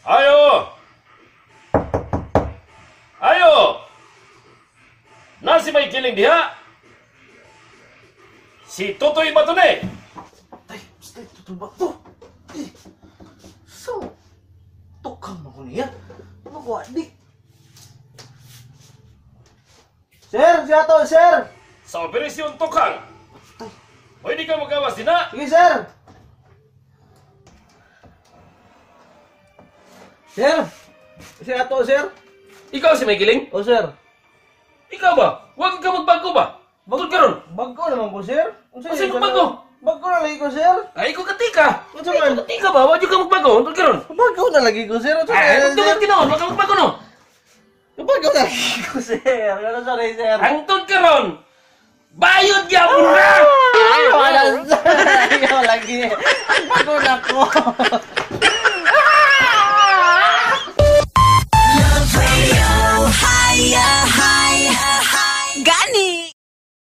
Ayo! Ayo! Nasi may kiling diha? Si Totoy ba to ni? Tay, basta ito ba to? Eh, so, tukang mo ko niya. Ano ko, adik? Sir, siya to, sir! Sa operasyon tukang. Pwede ka magawas din na? Sige, sir! Sir! Siya to, sir? Ikaw si may kiling? O, sir. Ikaw ba? Huwag ka magbago ba? Bagod karon. Bago naman ko, sir. Unsa Unsa imong bago? Bago na lagi ko, sir. Ay, ikaw katika. Unsa Ay, man? ikaw katika ba? Huwag ka magbago. Huwag karon. Bago na lagi ko, sir. Unsa Ay, man, sir? tungod ginoon, huwag ka magbago no. Bago na lagi ko, sir. Ano, sorry, sir. Hangtod karon. Bayod gyapon na. Ay, wala, sir. Ayaw lagi. Bago na ko. Love Radio, higher, higher, high. Gani.